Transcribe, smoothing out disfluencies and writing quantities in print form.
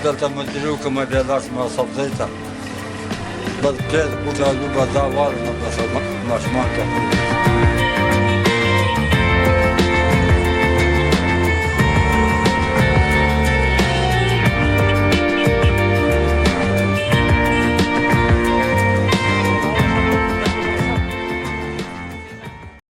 دلته مزدوري وکړم، بیا لاړ شم سبزۍ ته، بس پیاز، بوټه، آلو به دا والم، بس ماشومان ته.